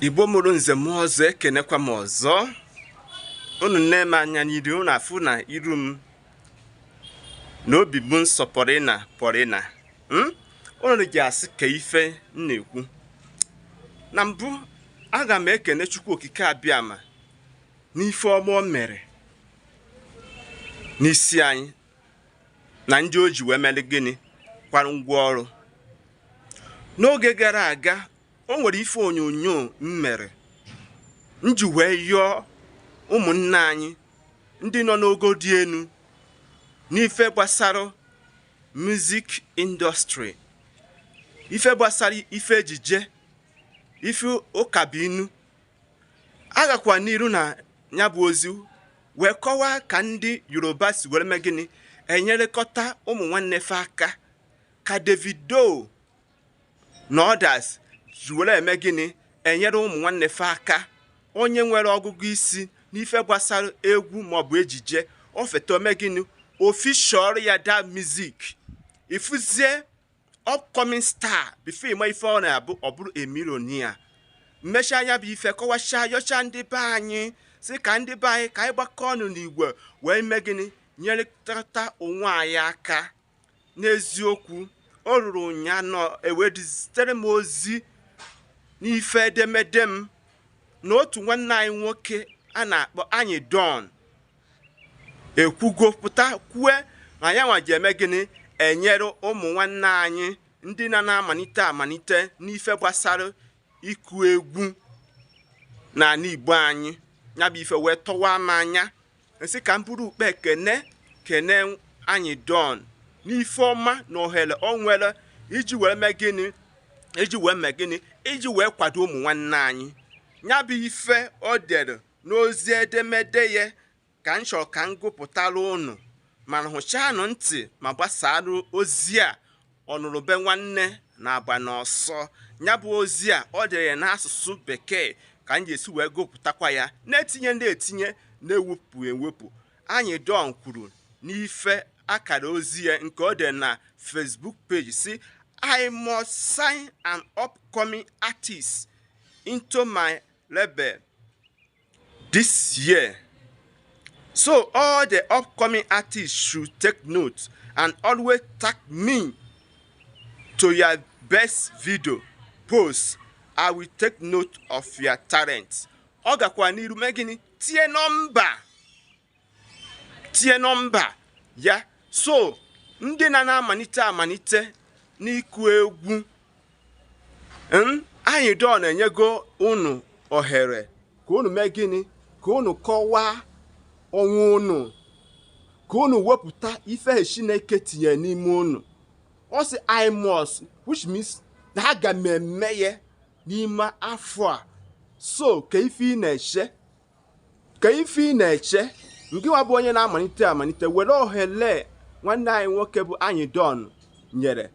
Igbo mụrụ nze mụọ ọzọ, ekenekwa m ọzọ. Unu nee m anya n'iru, unu afụ na iru m na obi bụ nsọ pọrịna pọrịna. Unu ji asị ka ife m na-ekwu na mbụ, aga m ekene Chukwu Okike Abịama n'ife ọma o mere n'isi anyị na ndị o ji wee mere gịnị kwara ngwa ọrụ. N'oge gara aga, o nwere ife onyonyo m mere m ji wee yọọ ụmụnne anyị ndị nọ n'ogo dị elu n'ife gbasara music industry, ife gbasara ife ejije, ife ụkabụinu. Agakwa n'iru na ya bụ ozi wee kọwaa ka ndị Yoruba si were mee gịnị enyerekọta ụmụ nwanne fe aka, ka Davido na others ji were eme gịnị enyere ụmụ nwanne fe aka. Onye nwere ọgụgụ isi n'ife gbasara egwu maọbụ ejije, o feta ome gịnị official ya da music, ifuzie upcoming star before ịma ife ọ na-abụ, ọ bụrụ a millionaire. Mmechaa anya bụ ife kọwachaa, yọchaa ndị be anyị, si ka ndị be anyị ka anyị gbakọ ọnụ n'igwe wee mee gịnị nyerịta onwe anyị aka. N'eziokwu, o ruru ụnyaahụ ewezitere m ozi n'ife edemede m na otu nwanne anyị nwoke a na-akpọ Anyị Don ekwugo pụta kwue na ya nwa ji eme gịnị enyere ụmụ nwanne anyị ndị na na-amalite amalite n'ife gbasara ịkụ egwu n'ala Igbo anyị. Ya bụ ife wee tọwa m anya, nsị ka m bụrụ ukpe ekene kene Anyị Don n'ife ọma na ohere o nwere iji wee mee gịnị, iji wee mee gịnị, iji wee kwado ụmụ nwanne anyị. Ya bụ ife o dere n'ozi edemede ya ka m chọrọ ka m gụpụtara unu, mana hụchanụ ntị ma gbasara ozi a ọnụrụbe nwanne na-agba n'ọsọ. Ya bụ ozi a ọ dere n'asụsụ Bekee ka m ga-esi wee gụpụtakwa ya, na-etinye ndị etinye, na-ewepụ ewepụ. Anyị Don kwuru n'ife akara ozi ya nke ọ dere na Facebook page si, "I must sign an upcoming artist into my label this year, so all the upcoming artists should take note and always tag me to your best video post. I will take note of your talent." Ọ gakwa n'iru mee gịnị tinye nọmba, tinye nọmba ya. So ndị na na-amalite amalite n'ịkụ egwu, Anyị Don enyego unu ohere ka unu mee gịnị, ka unu kọwaa onwe unu, ka unu wepụta ife Chineke tinyere n'ime unu. Ọ sị "I must", which means na aga m eme ya n'ime afọ a. So ka ife ị na-eche, ka ife ị na-eche, ngịwa bụ onye na-amalite amalite, were ohere nwanne anyị nwoke bụ Anyị Don nyere,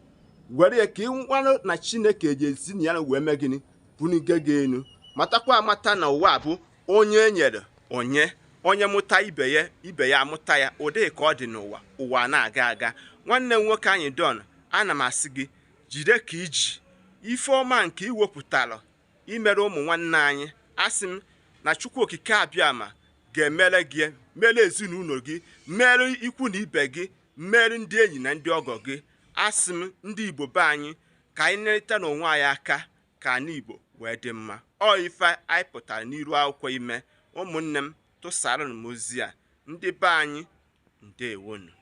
were ya ka ị nwarụ na Chineke ji ezi na ya wee mee gịnị bunige gị elu. Matakwa amata na ụwa bụ onye e nyere onye, onye mụta ibe ya, ibe ya amụta ya. Ụdị ka ọ dị n'ụwa, ụwa na-aga aga. Nwanne m nwoke Anyị Don, ana m asị gị jide ka iji ife ọma nke iwepụtara imere ụmụ nwanne anyị. Asị m na Chukwu Okike Abịama ga-emere gị, mere ezinụlọ gị, mere ikwu na ibe gị, mere ndị enyi na ndị ọgọ gị. Asị m ndị Igbo be anyị ka anyị nerịta n'onwe anyị aka ka ala Igbo wee dị mma. Ọ ife anyị pụtara n'iru akwụkwọ ime. Ụmụnne m, tụsara m ozi a, ndị be anyị, ndewonu.